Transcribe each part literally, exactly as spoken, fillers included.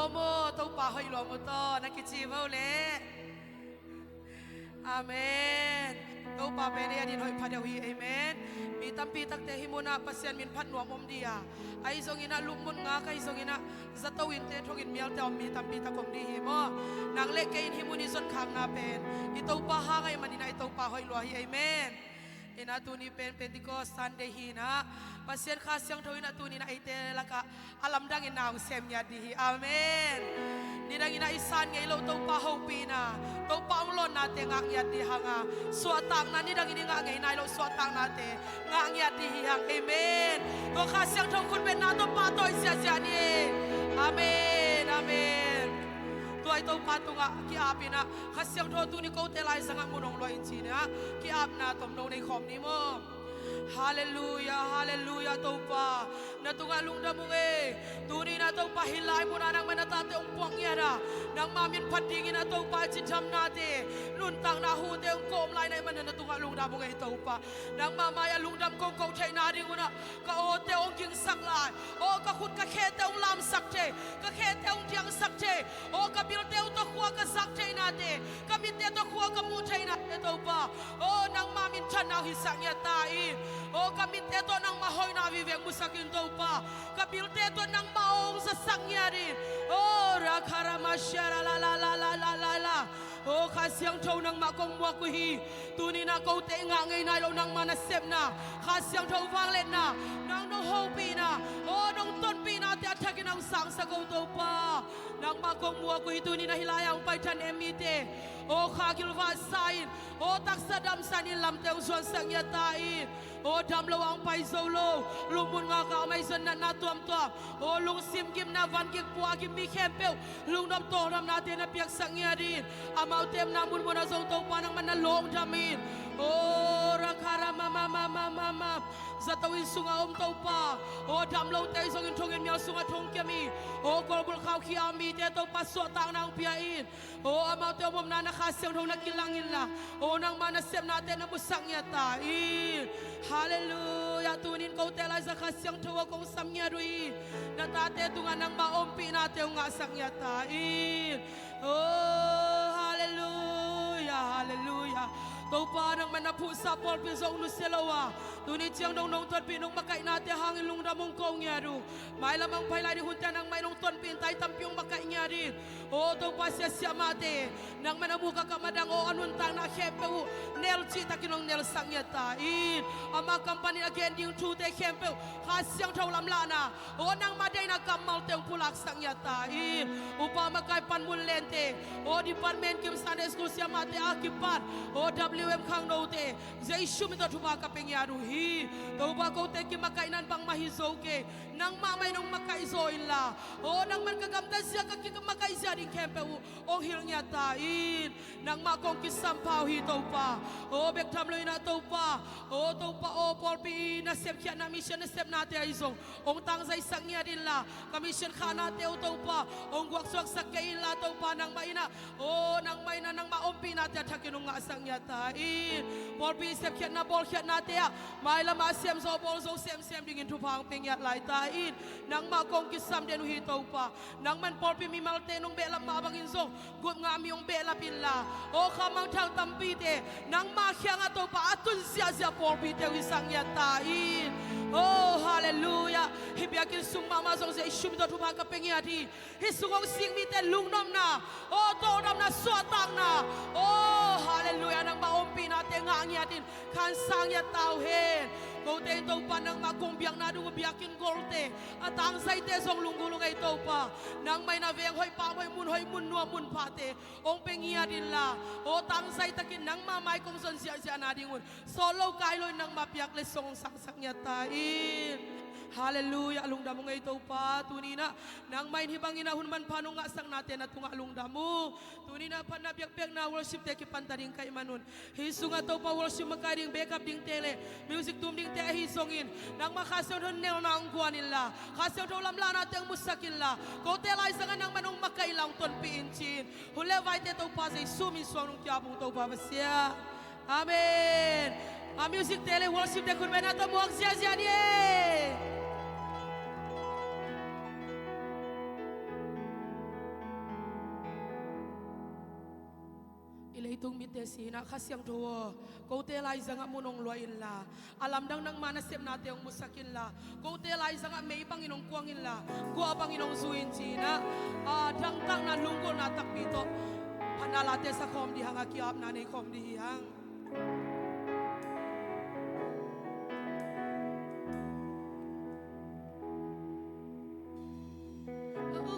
Maw, Topa hoih lua maw, tawh na kici vo leh. Amen. Topa pen ei a din hoih pha deuh hi. Amen. Mi tampi takte hih munah Pasian min phat nuam om ding a, ahi zongin ah lupmun ngak, ahi zongin ah zato innte thonginn mialte om mi tampi tak om ding hi maw. Nang le kei in hih mun i zon khakna pen i Topa hang ahih manin ah i Topa hoih lua hi. Amen. Inah tuni pen Pentecost Sunday hi inah, Pasian Kha Siangtho inah tuni inah eite lakah a lamdang in na hong sem ngiat ding hi. Amen. Nidang inah i san ngei loh Topa hopihna, Topa hong lawnnate ngah ngiat ding hang a, suahtakna, nidang in i ngah ngei nai loh suahtaknate ngah ngiat ding hi hang. Amen. Tua Kha Siangtho khutbetna tawh pahtawi ziahziah ni. Amen. Amen. Tua i Topa tungah ki-ap inah, Kha Siangtho tuni kote laizangah mun hong luah in ci inah ki-apna tomno nei khawm ni maw. Halleluiah, halleluiah, Topa na tungah lungdam ung ei. Tuni inah Topa hih lai munah nangmah na tate hong puak ngiat a, nangmah min phat dingin ah Topa i cidamnate, nuntakna hute hong kawm lai na hih manin na tungah lungdam ung ei Topa. Nangmah mai-ah lungdam kong ko theihna ding un ah ka awte hong gingsak lai. Aw, ka khut ka khete hong lamsak thei, ka khete hong diangsak thei. Aw, ka bilte uh tawh khua ka zak theihnate, ka mitte tawh khua ka muh theihnate Topa, aw, nangmah minthanna hong hisak ngiat ta in. Aw, ka mitte tawh nangmah hoihna viveng musak in Topa, ka bilte tawh nangmah hong zasak ngiat in. Aw, rakharamashara la la la la la la la. Aw, Kha Siangtho nangmah kong muak uh hi. Tuni inah kote i ngah ngei nai loh nangmah nasepna, Kha Siangtho vangliatna, nang nong hopihna, aw, nong tonpihnate a thakin hong sangsak o Topa. Nangmah kong muak uh hi. Tuni inah hih lai-ah hong paithan em mite, aw, kha gilvah sa in, aw, taksa damsa in lamte hong zuansak ngiat ta in. Aw, dam lo a hong pai zo lo, lupmun ngak a om ahi zong natna tuamtuam, aw, lungsim gimna, van gik pua a gim mi khempeuh lungdam tawldamnate na piaksak ngiat in. Amaute omna munmun ah zong Topa nangmah na lawngdam in. Aw, rakharamamamamamam. Zato inn sungah om Topa, aw, dam lote ahi zongin thonginn mial sungah thong kiam in. Aw, kawlbulh khaukhia mite Topa suahtakna hong pia in. Aw, amaute om omna na Kha Siangtho na kilang inla, aw, nangmah nasepnate na musak ngiat ta in. Halleluiah. Tuni in kote laizang Kha Siangtho ah kong sam ngiat uh hi. Na tate tungah nangmah ompihnate hong ngahsak ngiat ta in. Aw, halleluiah, halleluiah. Topa nangmah na phuhsa pawlpi zong nusia lo a, tuni ciang dong nong tonpih nong makaihnate hangin lungdam hong ko ngiat uh. Mailam ah hong pai lai ding hunte ah nangmah in hong tonpih in, tai tampi hong makaih ngiat in. Aw, Topa, sia siamahte, nangmah na muk a kam a dang, aw, a nuntakna khempeuh uh nelcih takin hong nelsak ngiat ta in. Ama kam panin a gen ding thute khempeuh Kha Siangtho lamlahna, aw, nangmah deihna kammalte hong pulaksak ngiat ta in. Upa makai panmun lente, aw, department kim, Sunday school siamahte a kipat, aw, W M khangnote, Jesu min tawh thupha ka pia ngiat uh hi. Topa, kote kimakaihna in bangmah hi zo kei. Nangmah mah in hong makaih zaw inla, aw, nangmah in ka gamtat zia, ka kimakaih zia ding khempeuh uh hong hilh ngiat ta in. Nangmah kong kisampha uh hi Topa. Aw, bek tham lo inah Topa, aw, Topa aw, pawlpi nasepkhiatna, mission nasepnate ahi zong hong tangzaisak ngiat inla, ka mission khahnate uh Topa hong guaksuaksak kei inla, Topa nangmah inah, aw, nangmah inah nangmah ompihnate a thakin hong ngahsak ngiat ta in. Pawlpi sepkhiatna, bawlkhiatnate ah mailam ah a sem zaw bawl zo semsem dingin thupha hong pia ngiat lai ta in. Nangmah kong kisam den uh hi Topa. Nangmah in pawlpi mimalte nong behlap mah bangin zong gupngah mi hong behlap inla, aw, kha mangthang tampite nangmah kiangah Topa a tun ziahziah pawlpite uh hisak ngiat ta in. Aw, halleluiah. Hih biakinn sung mahmah zong Jesu min tawh thupha ka pia ngiat hi. Hih sung hong sik mite lungnopna, aw, tawldamna, suahtakna, aw, halleluiah, nangmah ompihnate ngah ngiat in khansa ngiat ta uh hen. Kote in Topa nangmah kong biakna ding uh biakinn golte, a tangzaite zong lunggulh ung ei Topa. Nangmah in a veng hoih, pam hoih, mun hoih, mun nuam, mun phate hong pia ngiat inla, aw, tangzai takin nangmah mai kong zon ziahziahna ding un sawt lo kai lo in nangmah piak letsong hong sangsak ngiat ta in. Halleluiah, lungdam ung ei Topa. Tuni inah nangmah in hih bangin a hun manpha nong ngahsaknate na tungah lungdam uh. Tuni inah phatna biakpiakna worshipte kipan ta ding ka hih manun, hih sungah Topa worship makai ding, backup dingte le music tum dingte ahi zongin, nangmah Kha Siangtho nelna hong guan inla, Kha Siangtho lamlahnate hong musak inla, kote laizangah nangmah hong makaih inla hong tonpih in ci-in, hun le vaite Topa Jesu min suang nong ki-ap ung Topa Pasian. Amen. A musicte le worshipte khutbetna tawh muak ziahziah ni ei. I leitung mite sinah Kha Siangtho aw, kote laizangah mun hong luah inla, a lamdang nangma nasepnate hong musak inla, kote laizangah mei bangin hong kuang inla, guah bangin hong zui in cinah, a dangtakna lunggulhna takpi tawh phatna late sa khawm dih hang, a ki-apna nei khawm dih hi hang.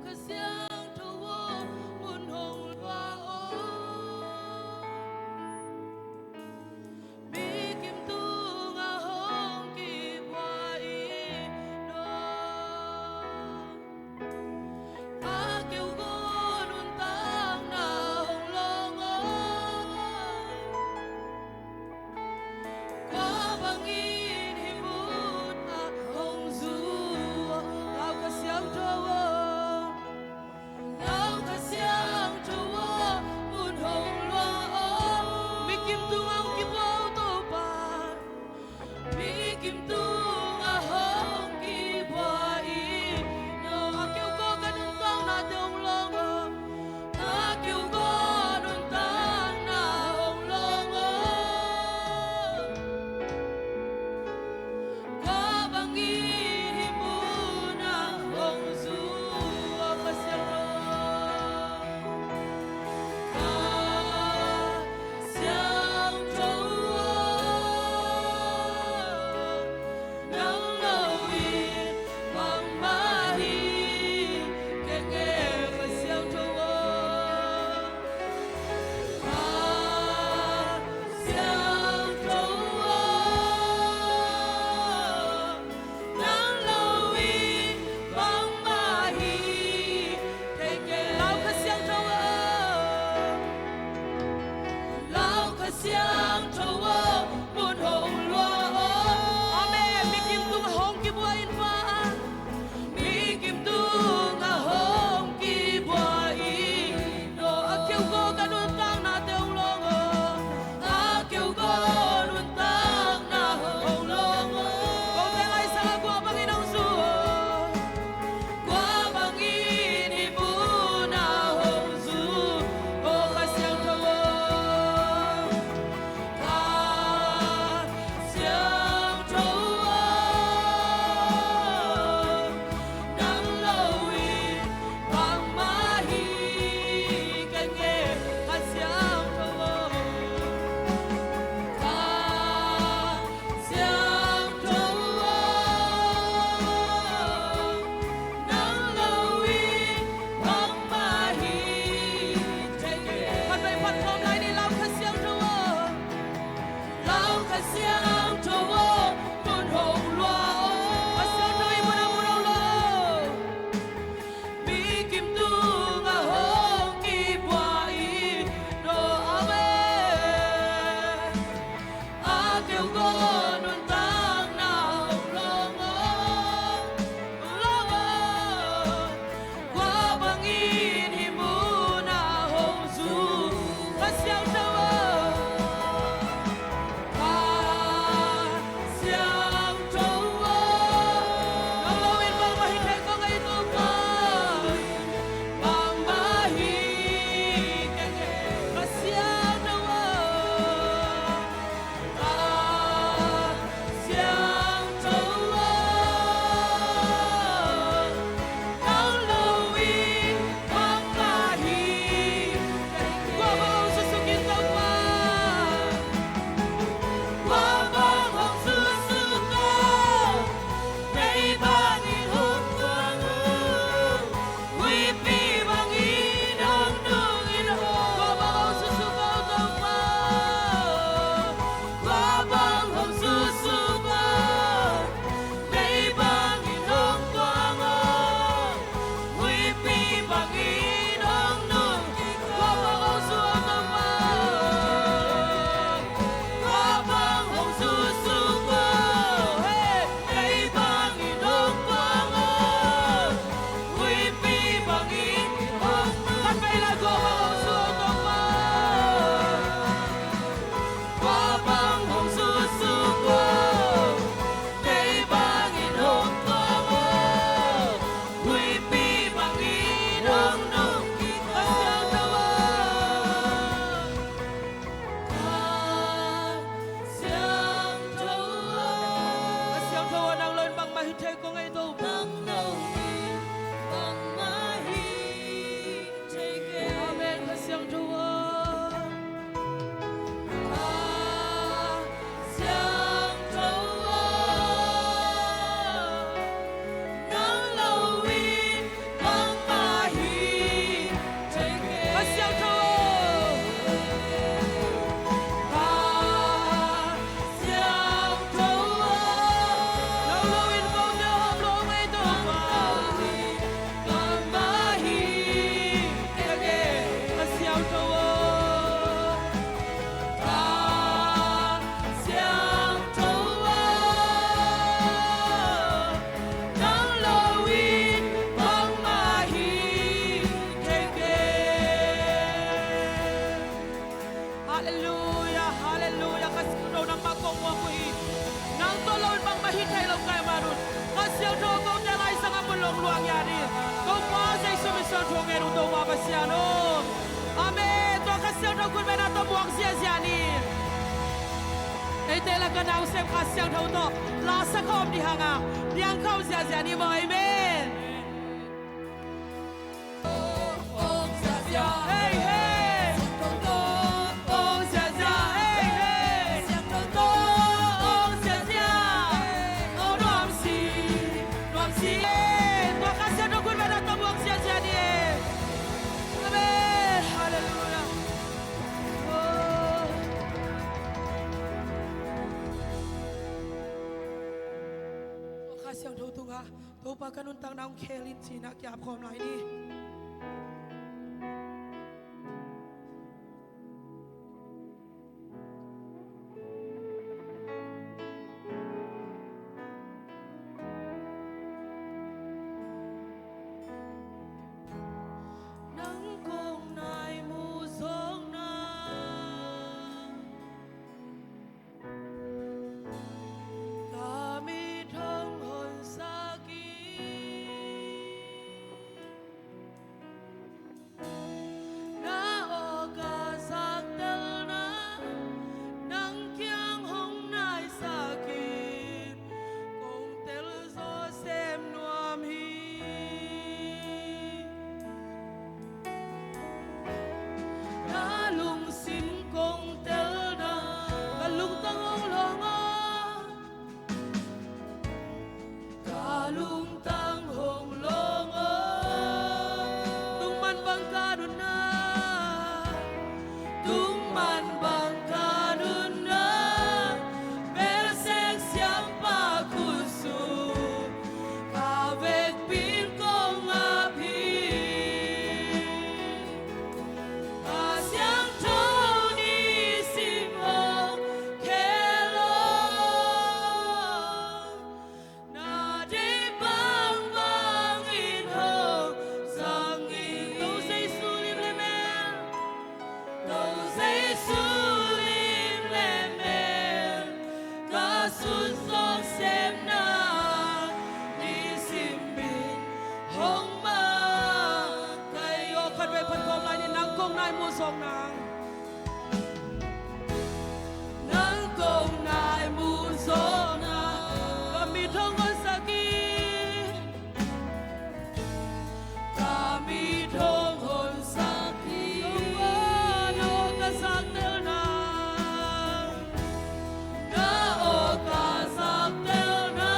Kha Siangtho aw, mun hong luah aw. Mi kim tungah hong kibuai in aw. Ka keu gun nuntakna hong long aw. Ka na hong sem Kha Siangtho tawh la sa khawm ding hang a, diang khawm ziahziah ni maw. Amen. Hei, hei. Amen. Halleluiah. Kha Siangtho tungah Topa ka nuntakna hong khel in ci-in a ki-ap khawm lai ni. Nang kong nai mu zawkna ka mit hong honsak hi. Na aw ka zaktelna nang kiang hong naisak hi. Kong tel zaw sem nuam hi. Na lungsim kong telna ka lungtang hong lawng aw. Ka lungtang hong lawng aw. Tungman bang ka nunna, tungman bang ka nunna, belsek siampa khutsung a vekpi-in kong ap hi. Kha Siangtho nisim hong khel aw. Na deih bangbang in hong zang hi. Ko Jesu lim le mel, ko Jesu lim le mel, ka sunzawk semna nisim in hong makaih hi. Aw, khatvei phat khawm lai ni. Nang kong nai mu zawkna, nang kong nai mu zawkna ka mit hong honsak hi. Ka mit hong honsak hi. Topa, na aw ka zaktelna, na aw ka zaktelna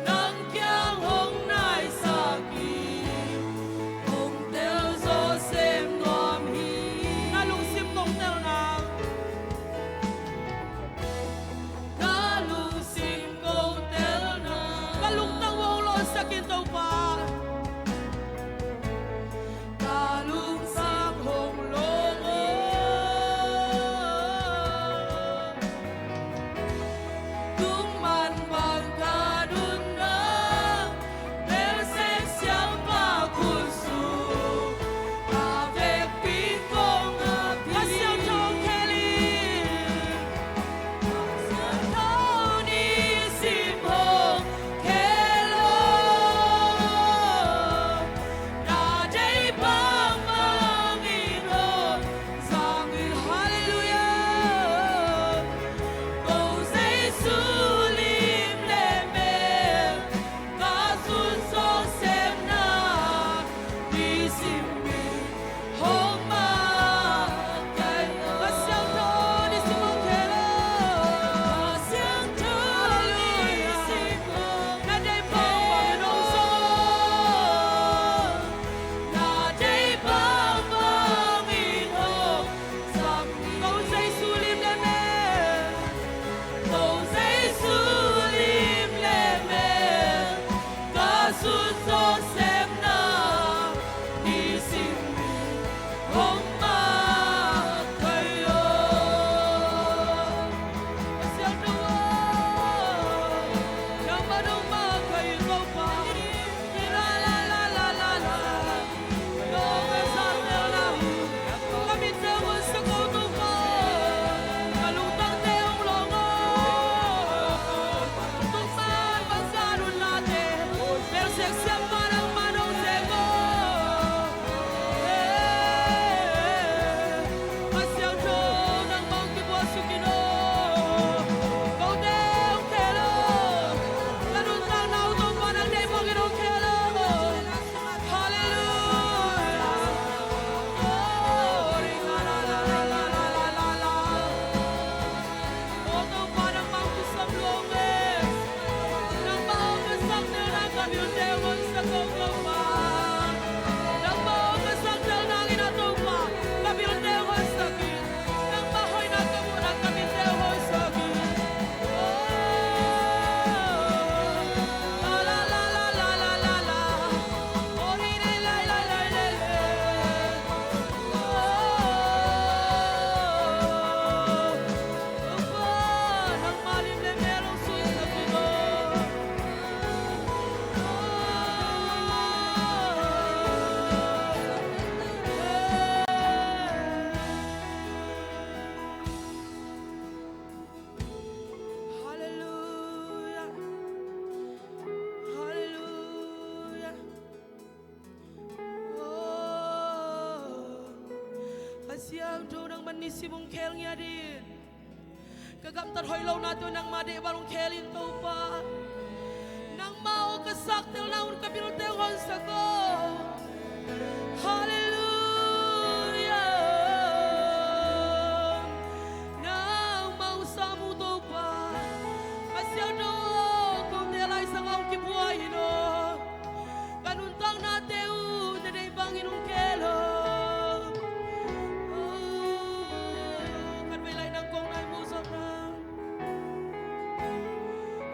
nang kiang hong naisak hi. Kong tel zaw sem nuam hi. Na lungsim kong telna, ka lungsim kong telna, ka lungtang hong lawngsak in Topa. Ka lungtang hong lawng aw. Tungman bang ka nunna, belsek siampa khutsung a vekpi-in kong ap hi. Kha Siangtho hong khel in. Kha Siangtho nisim hong khel aw. Na deih bangbang in hong zang hi. Halleluiah. Ko Jesu lim le mel, ka sunzawk semna nisim in hong makaih hi. Kha Siangtho nisim hong khel aw. Kha Siangtho nisim hong, na deih bangbang in hong zang. Na deih bangbang in hong zang hi. Ko Jesu lim le mel, ko Jesu lim le mel, ka sunzawk semna nisim Siangtho, nangman nisim hong khel ngiat in. Ka gamtat hoih lonate uh nangmah deih bang hong khel in, Topa. Nangmah aw ka zaktelna hun ka bilte uh honsak aw. Halleluiah. Nangmah hong sam uh, Topa. Ka Siangtho aw, kote laisang ah hong kibuai in aw. Ka nuntaknate uh na deih bangin hong khel aw. Aw, khatvei lai nang kong nai muh zawkna.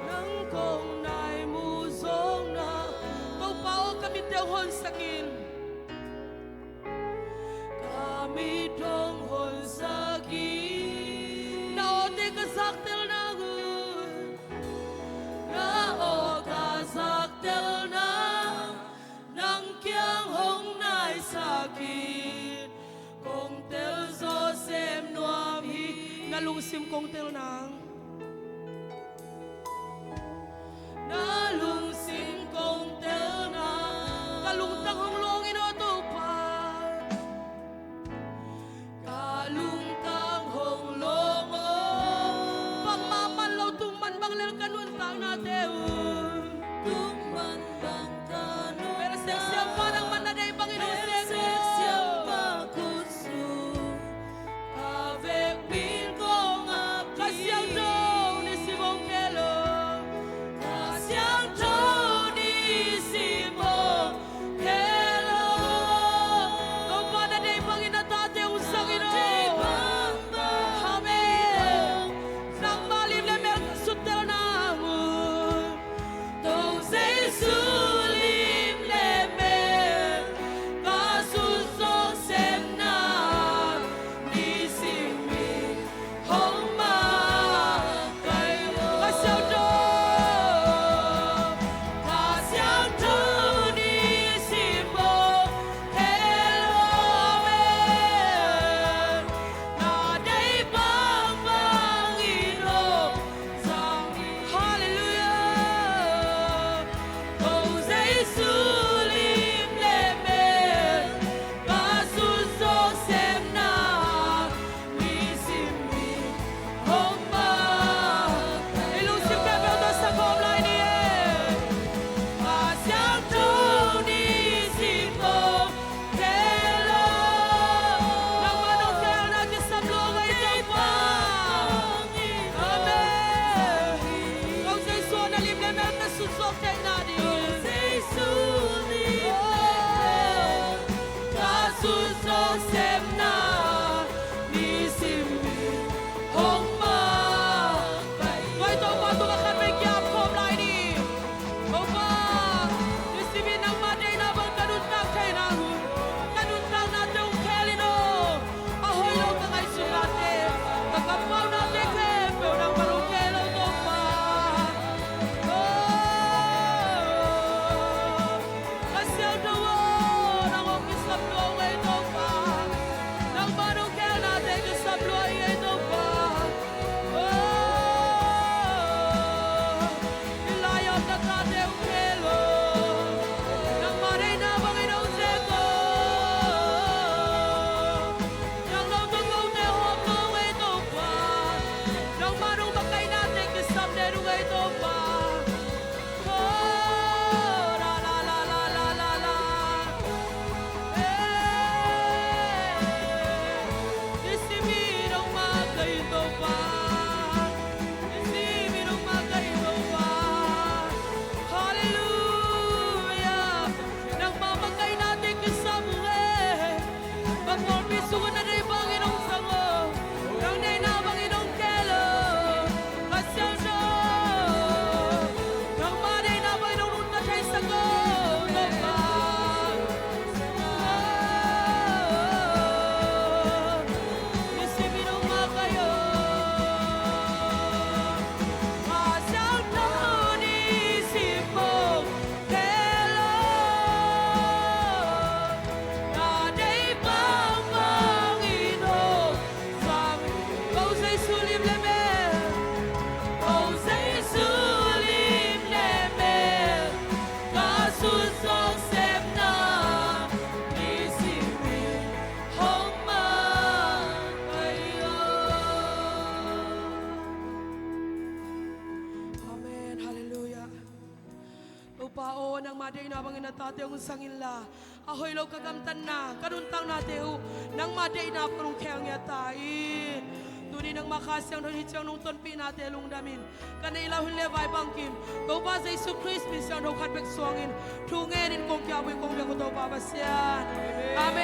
Nang kong nai muh zawkna. Topa aw, ka mitte hong honsak in. Ka mit hong honsak in. Na awte ka zaktelna uh. Na aw ka zaktelna. Nang kiang hong naisak in. Kong tel zawh sem nuam hi. Na lungsim kong tel nang. Na lungsim kong tel nang. Ka lungtang hong lawng in aw, Topa. Ka lungtang hong lawng aw. Bangmah man lo, tung man bang lel ka nuntaknate uh. Tung man bang ka nuntaknate uh. Belsek siampa, nangman na deih bangin hong sem aw. Belsek siampa khut sung. Ka vekpi in kong ap hi. Ka Siangtho deihna bangin na tate hong zang inla, a hoih lo ka gamtatna, ka nuntaknate uh nangma deihna bangin hong khe ngiat ta in. Tuni nangma Kha Siangtho in hih ciang nong tonpihnate lungdamin, ka neih lau hin le vai bangkim, Topa Jesu Khrist min siangtho khat bek suangin thu ngenin kong kiabui kong biak uh Topa Pasian. Amen.